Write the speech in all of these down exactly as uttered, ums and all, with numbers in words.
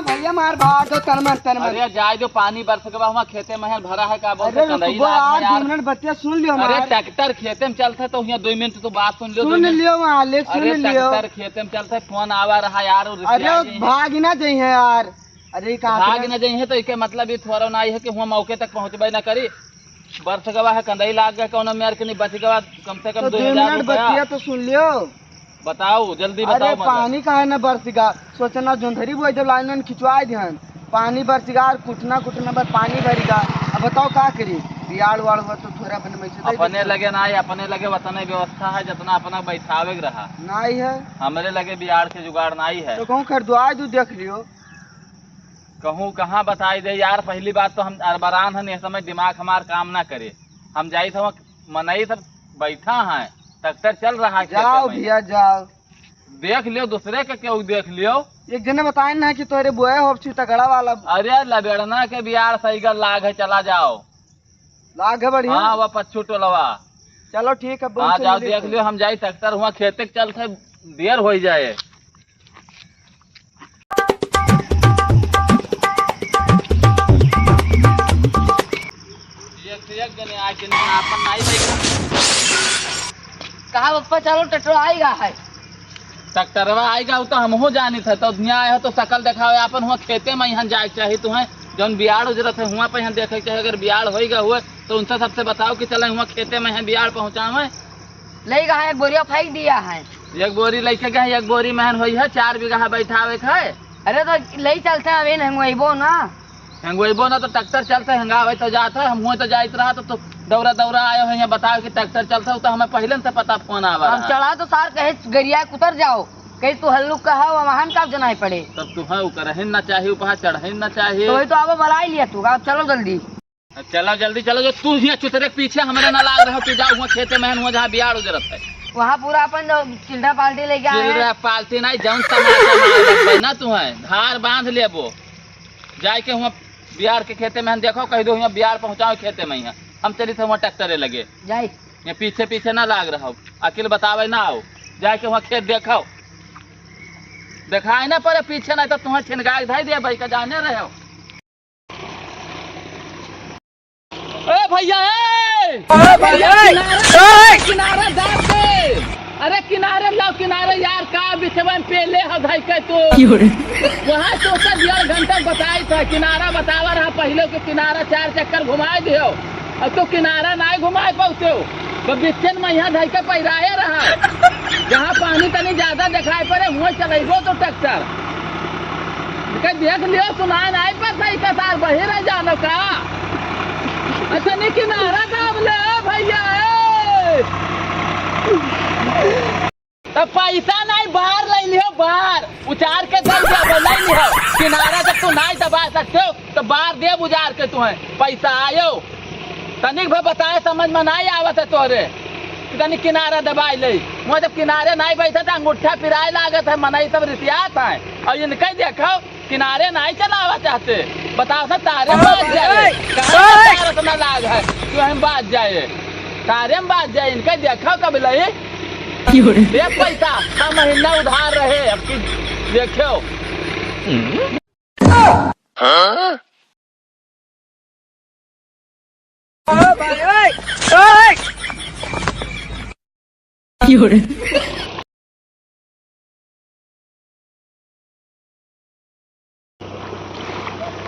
भैया मार भाग दो, तन मन, तन मन। अरे जाए दो, पानी बरस के बाद हुआ खेते में भरा है, का बोलते अरे रुक कंदई गो लाग है यार, यार। दो मिनट बतिया सुन लियो अरे हमार। ट्रैक्टर खेते में चलत है तो यहाँ दो मिनट तो बात सुन लियो, दो सुन मिनट। लियो मालिक, सुन अरे लियो। ट्रैक्टर खेते में चलत है, फोन आवा रहा यार, और अरे रिसिया गई है। भाग ना जाइए यार। अरे का भाग ना जाइए तो इके मतलब ये थोड़ा ना है कि हुआ मौके तक पहुँचबे ना करी। बरस गवा है, कंदई लाग गए, कौनो मेर के नहीं बच गवा, कम से कम तो दो दो हजार मिनट रुपया। बतिया तो सुन लियो। बताओ, जल्दी अरे बताओ मगर। पानी काहे ना बरस गा? सोचना जोंधरी बोए जब लाइन वाइन खिंचवाए दिहन, पानी बरस गा और कुटना कुटना पर पानी भरी गा। अब बताओ का करी? बियाड़ वाड़ हुआ तो थोड़ा अपने में से दे अपने देते। लगे ना है, अपने लगे वतने व्यवस्था है, जितना अपना बैठावे के रहा। नाई है। हमरे लगे बियाड़ के जुगाड़ नाई है। तो कहूँ खरीदवाए दू, देख लियो। कहूँ कहाँ बताई दे यार, पहली बात तो हम अरबरान हन, यह समय दिमाग हमार काम ना करे। हम जाई थे वहाँ, मनई सब बैठा है, ट्रैक्टर चल रहा है खेते जाओ में। भैया, जाओ। देख लियो, दूसरे के केहू देख लियो। एक जने बताए ना कि तोरे बोए हो छी तगड़ा वाला। अरे लबेड़ना के बियाड़ सही कर लाग है, चला जाओ। लाग है बढ़िया। हाँ, वह पच्चू टोलवा। चलो ठीक है, बहुत हाँ, चलो जाओ देख देख लो। लियो, हम जाई ट्रैक्टर हुआ खेते के चलते देर हो जाए। एक से एक जने आके नहीं, आपन नहीं देखा। कहा पप्पा, चलो ट्रैक्टर आएगा है। ट्रैक्टरवा आएगा, वो तो हमहू जानित है, तो दुनिया आए हो तो शकल देखावे, आपन हुआ खेते में यहाँ जाए के चाही तुम्हें, जौन बियाड़ उजरत है हुआ पे यहाँ देखे के चाही, अगर बियाड़ होइगा हुए तो उनसे सबसे बताओ कि चले हुआ खेते में यहाँ बियाड़ पहुँचावे। ले गया है, एक बोरिया फेंक दिया है। एक बोरी लेके गए, एक बोरी महन होई है, चार बीघा बैठावे के है। अरे तो ले चलते हैं, अभी हंगवाइबो ना। हंगवाइबो ना तो ट्रैक्टर चलते हंगावे तो जात है, हम हुए तो जाइत रहा तो, तो दौरा दौरा आयो है यहाँ बताओ कि ट्रैक्टर चलता हो तो हमें पहले से पता फोन आवा हम रहा। चढ़ा तो सार कहे गरिया के उतर जाओ, कहे तू हल्लू कहा वो महान का जनाई पड़े। तब तू है उकर ही ना चाहिए, उपहा चढ़ ही ना चाहिए। तो वही तो आवा बुलाई लिया तू, अब चलो जल्दी। चलो जल्दी चलो, जो तू हियाँ चुतरे के पीछे हमरे ना लाग रहो, तू जाओ हुआ खेते में, हुआ जहाँ बियाड़ उजरत है। वहाँ पूरा अपन जो चिल्डा पार्टी लेके आए हैं। चिल्डा पार्टी नहीं, जौन तमाचा मार लगबे ना तू है, धार बांध लेबो। जाए के हुआ बियाड़ के खेते में हम देखो, कह दो हुआ बियाड़ पहुँचाओ खेते में ही, हम चली थे हुआ ट्रैक्टरे लगे। जाए। ये पीछे पीछे ना लाग रहो, अकिल बतावे ना आओ, जाए के हुआ खेत देखो, दिखाए ना पड़े पीछे, नहीं तो तुम्हें छिनगाए धाई दे भाई का जाने रहे हो। ए भैया, ए! ए भैया, ए! किनारा, ए! किनारा दाब दे। अरे किनारे लाओ, किनारे यार, का बिचवा में पेले ह धई के तू? क्यों रे? वहाँ सोचा डेढ़ घंटा बताई था, किनारा बतावा रहा पहले के, किनारा चार चक्कर घुमाए दियो। अब तो किनारा नाय घुमाए पाउते हो, तो बिचन में यहाँ धई के पैराए रहा। जहाँ पानी तनी ज्यादा दिखाई पड़े, वहाँ चलेगो तो ट्रैक्टर। के देख लियो, सुनाए नाय पड़ता, इका सार बही रह जानो का? अच्छा, नहीं किनारा दाब ले, भैया, ए। तब पैसा नाई, बार ले लियो, बार उचार के दे दे, वो ले लियो। किनारा जब तू नाई दबा सकते हो, तो बार दे उजार के तुम्हें पैसा आयो। तनिक भर बताए समझ में नाई आवत है तोरे, कि तनिक किनारा दबाई ले। मुँह जब किनारे नाई बैठे तो अंगूठा पिराए लागत है, मनई सब रिसियात है। और इनके देखो, किनारे नाई चलावा चाहते, बताओ सा तारे में बाज जाए, कहाँ तार इतना लाग है, जो हम बाज जाए, तारे में बाज जाए, इनके देखो कब लई। क्यों रे? दे पैसा, छह महीना उधार रहे, अब की देखो। क्यों रे?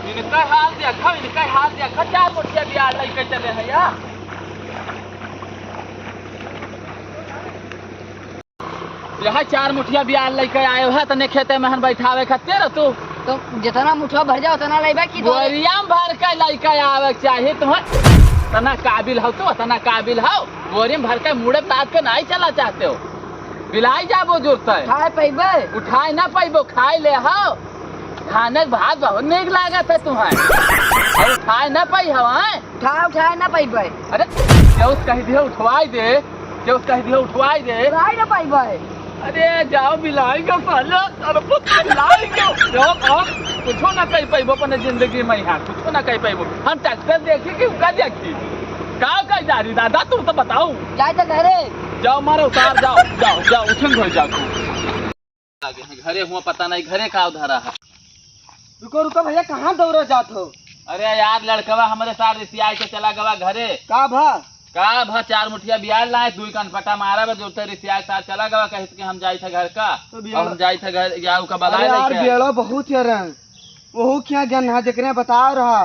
इनका हाल देखो, इनका हाल देखो, चार मुठिया बियाड़ लइके चले हैं यार। यहाँ चार मुठिया बियाड़ लइके आए हो, तने खेते में हन बैठावे खातिर तू। तो जितना मुठवा भर जाओ, उतना लेबे की दो? बोरिया में भर के लइके आवे के चाही तुम्हें। तना काबिल हो तू, तना काबिल हो। बोरी में भर के मुड़े लाद के नहीं चला चाहते हो। बिलाई जाबो जुरते। उठाए पैबे? उठाए ना पैबो, खाए ले हो। खाने के भात बहुत नीक लागत है तुम्हें। और उठाए ना पाई हो, हैं? उठाए, उठाए ना पैबे। अरे, केहू से कह दियो उठवाई दे, केहू से कह दियो उठवाई दे। उठाए ना पैबे। अरे, जाओ बिलाई के साले, अरे, बिलाई के। जाओ, आप कुछो ना कह पैबो अपने जिंदगी में यहाँ, कुछो ना कह पैबो। हम ट्रैक्टर देखी कि उका देखी? का कह जा रही दादा, तू तो बताओ। जाए तो घरे। जाओ, मारो उतार, जाओ, जाओ, जाओ, उठन हो जाओ। आगे हैं, घरे हुआ पता नहीं, घरे का उधारा है। रुको, रुको भइया, कहाँ दौड़े जात हो? अरे यार, लड़कवा हमरे साथ रिसियाइ के चला गवा घरे। का भा? का भा, चार मुठिया बियाड़ लाए, दुइ कनपटा मारा बा, जोरते रिसियाइ के साथ चला गवा, कहित कि हम जाइत है घर का। तो बियाड़ अब हम जाइत है घर, या ओका अरे बलाए यार, लइके। बियाड़ो बहुत यार हैं। ओहू खिया गन हा, जेकरे बताव रहा।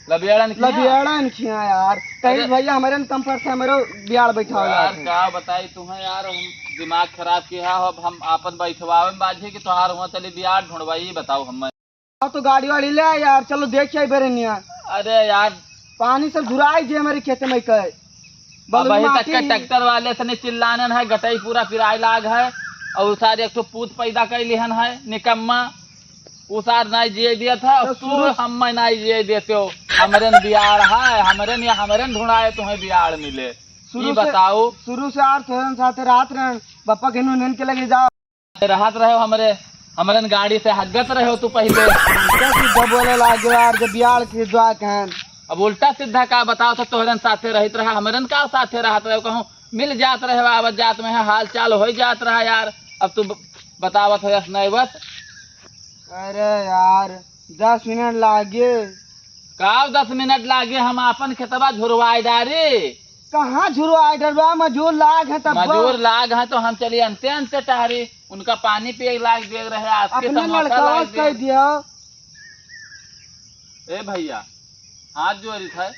लबियाड़न खिया? लबियाड़न खिया यार। कहीं अरे भइया हमरे न कम पड़त है, हमरो बियाड़ बैठावा यार, जात है। का बताई तुम्हें यार, हम दिमाग खराब किहा हो, अब हम आपन बैठवावे में बाझे कि तोहार हुआ चली बियाड़ ढूंढवाई, बताओ हमें। अब तो गाड़ी वाड़ी ले आ यार, चलो देख आई बेरनिया। अरे यार। पानी से घुराई जे हमरे खेत में कहे। अब बलुई अभी तक माटी। के ट्रैक्टर वाले से नहीं चिल्लानन है, गटई पूरा पिराए लाग है, और उ सार एक ठो पूत पैदा कर लिहन है निकम्मा, उ सार नहीं जिए दिया था, तो तू शुरू हमें नहीं जिए देते हो, हमरे न बियाड़ है, हमरे न या हमरे न ढूंढाए तुम्हें बियाड़ मिले। शुरू ई से, बताओ। शुरू से यार तोहरन साथे रहत रहन, बप्पा के नून के लगे जाओ। रहत रहे हो हमरे, हमरे न गाड़ी से हगत रहे हो तू पहले। उल्टा सीधा बोले लागे यार, जब बियाड़ के दुआ कहन। अब उल्टा सीधा का बताओ तो तोहरन साथे रहित रहा, हमरन का साथे रहत रहे हो, कहूँ मिल जात रहे हो, आवत जात में है, हाल चाल हो जात रहा यार। अब तू ब-, बतावत हो यस नहीं बस। अरे यार, दस मिनट लागे। का दस मिनट लागे, हम आपन खेतवा झुरवाए डारी। कहाँ झुरवाए डरबा, मजूर लाग है तब। मजूर लाग है तो हम चली अंते अंते टहरी, उनका पानी पिए लाग दे रहे, आपके अपने समोसा लड़कवा लाग से दे। कह दिया। ए भइया, हाथ जोड़ी थे,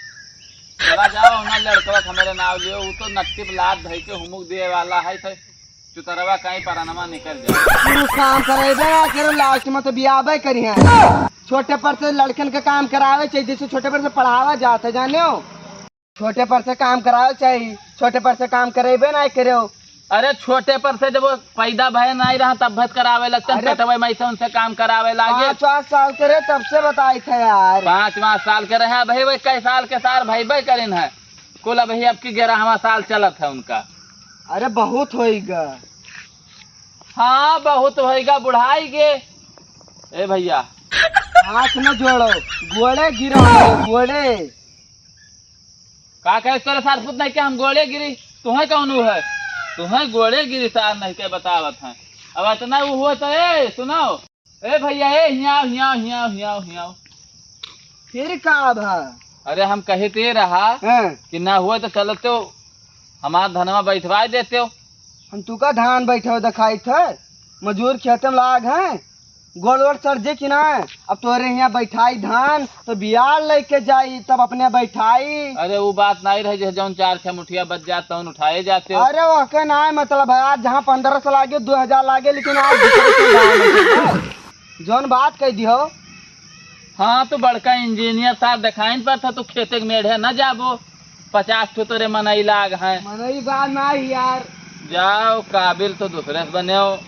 चला जाओ ना लड़कवा के हमरे नाव लियो, वो तो नट्टी लात धई के हुमुक दिए वाला है थे, चुतरवा कहीं परनमा निकल जाए। शुरू काम करेबे ना करो, लास्ट में तो बियाबे करी है। छोटे पर से लड़कन के काम करावे चाहिए, जैसे छोटे पर से पढ़ावा जाता है, जाने हो? छोटे पर से काम करावे चाहिए, छोटे पर से काम करेबे ना करे हो। अरे छोटे पर से जब वो पैदा भय नहीं रहा तब भत करावे लगते हैं, अरे पेटवे में से उनसे काम करावे लागे। पाँच पाँच साल के रहे तब से बताई थे यार। पाँच पाँच साल के रहे भाई, वही कई साल के सार भाई भाई करिन है कुल। अभी अब की ग्यारहवाँ साल चलत है उनका। अरे बहुत होइगा। हाँ बहुत होइगा बुढ़ाई गे। ए भइया। हाथ न जोड़ो, गोड़े गिरो, गोड़े। का कहे तोरे सार पूत नहीं के हम गोड़े गिरी? तुहे कौन है? तुहे गोड़े गिरी सार नहीं के बतावत हैं। अब इतना वो हुआ तो ए सुनाओ। ए भइया, ए हियाव, हियाव, हियाव, हियाव, हियाव। फिर का भा? अरे हम कहे ते रहा हाँ। कि ना हुआ तो चलते हो, हमार धनवा बैठवाए देते हो। हम तुका धान बैठे हो दिखाई थे, मजूर खेते में लाग हैं, गोड़ वोड़ सर जे कि ना, अब तोरे यहाँ बैठाई धान तो बियाड़ लेके जाई तब अपने बैठाई। अरे वो बात नहीं रहे, जैसे जौन चार छह मुठिया बच जात तौन उठाए जाते हो। अरे ओके ना मतलब है, आज जहाँ पन्द्रह सौ लागे, दो हजार लागे, लेकिन आज दूसरे के धान है। जौन बात कह दियो। हाँ तो बड़का इंजीनियर साहब दिखाइन पर था, तू खेते के मेढ़े न जाबो, पचास ठो तोरे मनई लाग हैं। मनई बात ना ही यार। जाओ काबिल तो दूसरे से बने हो।